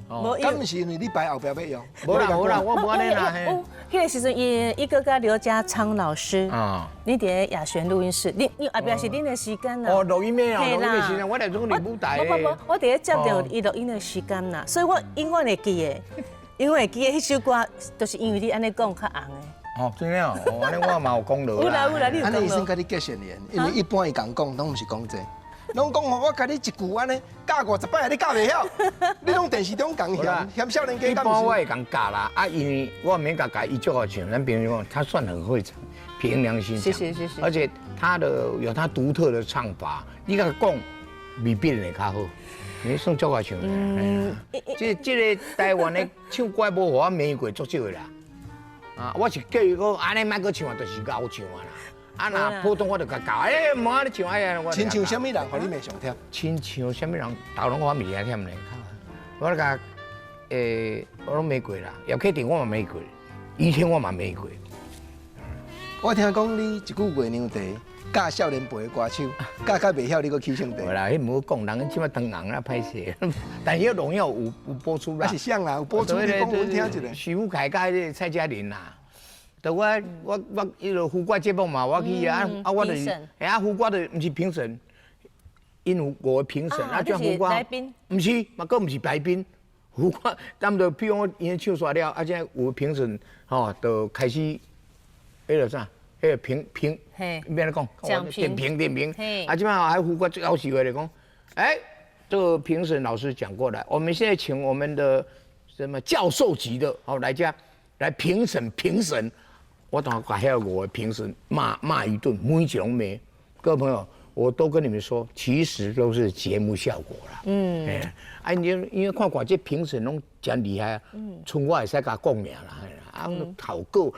S1: 無，
S3: 敢毋是因為你排後壁欲用？
S2: 無啦無啦，我無按呢啦。
S1: 彼個時陣，伊伊閣佮劉家昌老師，啊，你佇咧雅璇錄音室，你你後壁是恁的時間啦。
S2: 哦，錄音的哦，錄音的時間，我來總佇舞台。
S1: 無無無，我佇咧接著伊錄音的時間啦，所以我永遠會記得，永遠會記得彼首歌，就是因為你按呢講較紅的。
S2: 哦，真的哦，按呢我嘛有功勞
S1: 有啦有啦，你有功勞。
S3: 按呢伊算佮你結善緣，因為一般伊共講，攏毋是講這個。攏講吼，我共你一句按呢教50擺，你教袂曉。你攏電視中共嫌嫌少年家。
S2: 一般我會共教啦，啊，因為我免共教，伊足好唱。咱朋友講，他算很會唱，憑良心唱。
S1: 是是是。
S2: 而且他的有他獨特的唱法，你共講未必會較好。你算足好唱的。嗯。這個台灣的唱歌無予我罵過足少的啦。啊，我是叫伊講，按呢莫閣唱啊，就是𠢕唱啊啦。啊，若普通話就共教，欸，毋好按呢唱哎呀！
S3: 親像啥物人，予你罵上忝？
S2: 親像啥物人，逐攏我物件忝咧。我咧共，我攏罵過啦。葉啟庭我嘛罵過，以前我嘛罵過。
S3: 我聽講你一句月娘茶，教少年輩的歌手，教較袂曉，你閣起性地。
S2: 無啦，彼毋好講，人這擺當紅啦，歹勢。但是彼榮耀有播出啦。
S3: 啊是啥啦？有播出，你講阮聽一下。
S2: 許富凱佮彼個蔡嘉玲啦。就我我我彼个副歌節目嘛，我去啊啊，我就是，嘿啊，副歌就毋是評審，𪜶有五個評審啊，這副歌，毋是，嘛閣毋是來賓，副歌，他們就比如講𪜶唱煞了，啊，這有評審吼，就開始，彼個啥，彼個評評，欲按怎講？點評點評，啊，這擺還副歌最後時話就講，欸，這個評審老師講過來，我們現在請我們的什麼教授級的，好來遮來評審評審。我當共遐五個評審罵罵一頓，每一攏罵。各位朋友，我都跟你們說，其實都是節目效果啦。嗯。啊，你因為看看這評審攏真厲害啊。嗯。賰我會使共講爾啦，啊，效果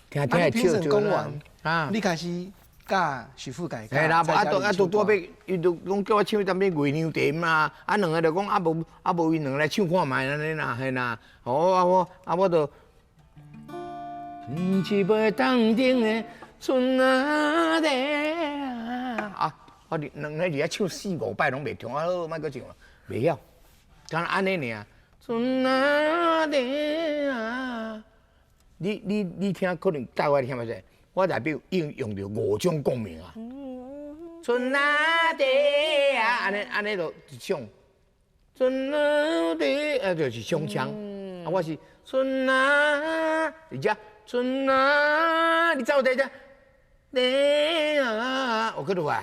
S2: 聽聽
S3: 評審講完，啊，你開始教許富凱。
S2: 嘿啦，啊，都啊都拄欲，伊就講叫我唱一點月娘茶嘛，啊，兩個就講啊無啊無，𪜶兩個來唱看覓按呢啦，嘿啦，好啊我啊我就。一杯當頂的春仔茶啊！我兩个佇遐唱四五擺攏袂中，啊好，莫閣唱啊，袂曉，敢若按呢爾。春仔茶，你你你聽可能教我聽袂出，我代表用用著五種共鳴啊。春仔茶啊，按呢按呢就一種。春仔茶啊，就是胸腔。啊，我是春仔，而且。春啊，你走佇遮？啊，我閣落來，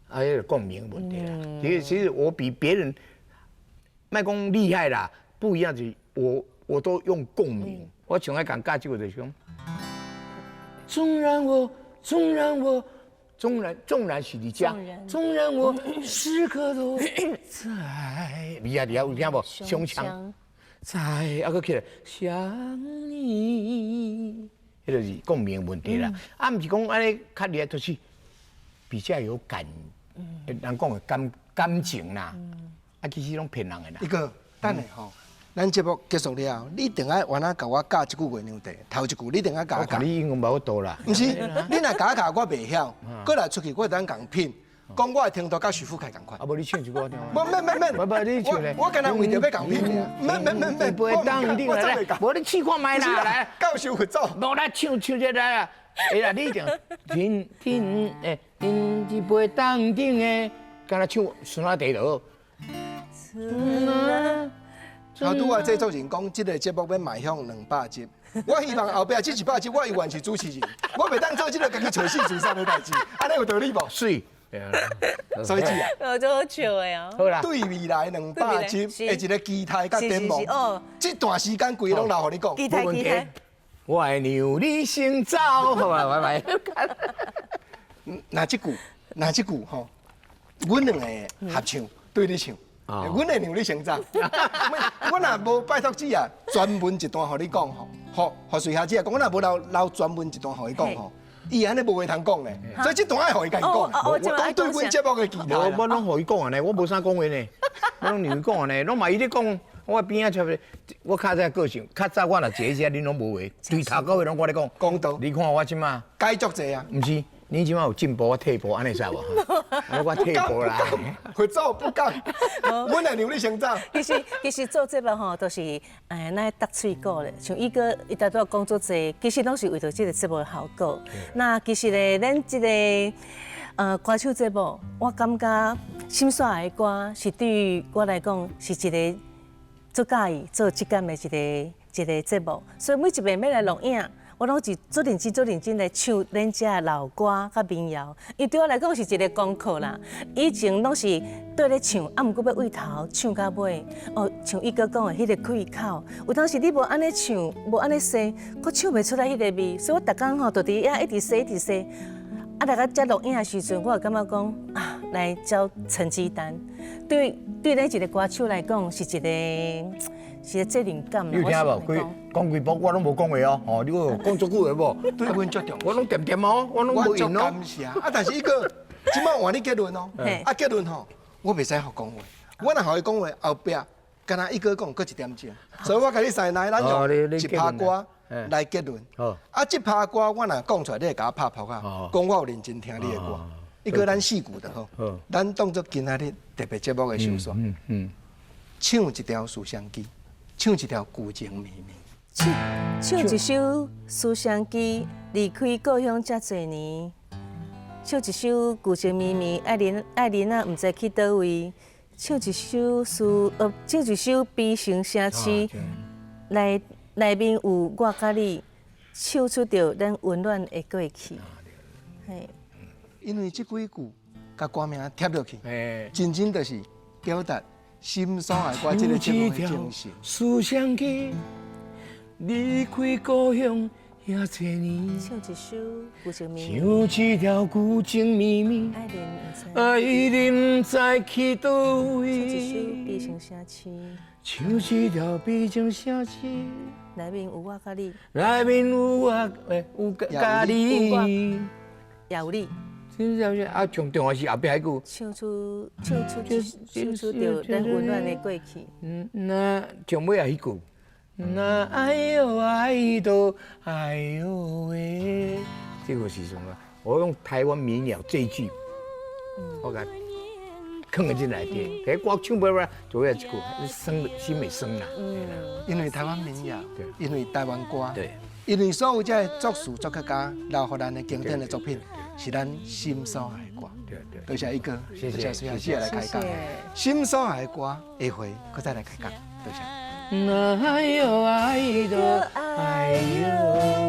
S2: 啊，彼個共鳴問題啦。其實其實我比別人，莫講厲害啦，不一樣就是我我都用共鳴。我上愛共教這個就是講，縱然我，縱然我，縱然縱然是佇遮，縱然我時刻都在。厲害厲害，有聽無？胸腔。在啊，閣起來想你，彼就是共鳴問題啦。啊，毋是講按呢較厲害，就是比較有感
S4: 人講的感情啦，啊，其實攏騙人的啦。
S3: 一個等下吼，咱節目結束了後，你一定愛原來共我教一句月娘地，頭一句你一定愛共我教。
S4: 你英文無法度啦。
S3: 毋是，你若共我教我袂曉，過來出去我會當共騙，講我的程度佮徐富凱仝款。
S4: 啊，無你唱一句我聽。
S3: 無免免免，
S4: 無無你唱咧。
S3: 我敢若為著欲共騙爾，免免免免，
S4: 袂當你來，無你試看覓啦，來。
S3: 教授佛祖。
S4: 無來唱唱這來啊！哎啦，你一定天天欸，天一杯當頂的，敢若唱孫仔地就好。
S3: 頭拄仔製作人講，這個節目欲邁向200集，我希望後壁這100集我永遠是主持人，我袂當做這個家己揣死自殺的代誌，按呢有道理無？
S4: 媠，
S3: 所以啊，
S1: 我就好笑的啊。
S4: 好啦，
S3: 對未來200集的一個期待佮展望，這段時間規攏留予你講。
S1: 期待期待。
S4: 我會讓你先走，好吧，拜拜。
S3: 那這句，那這句吼，阮兩個合唱對你唱。阮會讓你先走，我若無拜託姊啊，專門一段予你講吼，予予瑞霞姊啊講，我若無留專門一段予伊講吼，伊按呢無話通講咧，所以這段愛予伊家己講。講對阮節目的期待。
S4: 我攏予伊講按呢，我無啥講話呢，我攏讓伊講按呢，攏嘛伊咧講，我邊仔出我較早個性，較早我若坐遮，恁攏無話，對頭到尾攏我咧講。
S3: 講道。
S4: 你看我這馬
S3: 改足濟啊？
S4: 毋是。你這馬有進步，我退步，按呢會使無？我退步啦。
S3: 佛祖不敢，阮會讓你先走。
S1: 其實做節目吼，都是咱搭喙鼓咧。像伊哥伊拄仔講足濟，其實攏是為著這個節目的效果。那其實咧，咱這個歌手節目，我感覺心所愛的歌是對於我來講是一個足佮意做質感的一個節目。所以每一遍欲來錄影，我攏是足認真、足認真來唱恁遮的老歌佮民謠，伊對我來講是一個功課啦。以前攏是綴咧唱，啊，毋過欲對頭唱到尾，哦，像伊哥講的彼個氣口，有當時你無按呢唱，無按呢說，閣唱袂出來彼個味，所以我逐工吼，就佇遐一直說，一直說。啊，來到遮錄影的時陣，我就感覺講啊，來交成績單，對咱一個歌手來講是一個。是個責任感。
S4: 你有聽無？規講規部我攏無講話哦，吼，你講足久話無？
S3: 對阮足重要。
S4: 我攏恬恬哦，我攏無閒哦。
S3: 感謝啊，但是伊個這擺換你結論哦，啊結論吼，我袂使予講話，我若予伊講話，後壁敢若伊閣講閣一點鐘，所以我共你師奶，咱用一拍歌來結論。啊，這拍歌我若講出來，你會共我拍噗仔，講我有認真聽你的歌。伊閣咱四句就好，咱當作今仔日特別節目的收煞。唱一條思相記。唱一條舊情綿綿，
S1: 唱一首思相記，離開故鄉遮濟年。唱一首舊情綿綿，愛人愛人仔，毋知去佗位。唱一首思，唱一首悲傷城市，內面有我佮你，唱出著咱溫暖的過去。嘿，
S3: 因為這幾句，共歌名貼落去，真正就是表達。心所愛歌這個節目的精神。
S4: 思相記，離開故鄉遐濟年。
S1: 唱一首舊情綿綿。
S4: 唱一條舊情綿綿。愛人毋知去佗位。
S1: 唱一首悲情城市。
S4: 唱一條悲情城市。
S1: 內面有我佮你。
S4: 內面有我，有佮你。
S1: 也有你。
S4: 啊，上重要是後壁彼句。
S1: 唱出著咱溫暖的過去。
S4: 那上尾也彼句。那哎喲愛都哎喲喂，這個是什麼？我用台灣民謠這一句，我共囥佇這內底。第我唱不出來，就尾一句，生心會酸啦。
S3: 因為台灣民謠，因為台灣歌，
S4: 對，
S3: 因為所有這個作詞作曲家留予咱的經典的作品。是咱心所愛的歌，多謝伊哥，多謝瑞霞姊來開講。心所愛的歌，下回閣再來開講，多謝。
S4: 哎喲哎喲哎喲。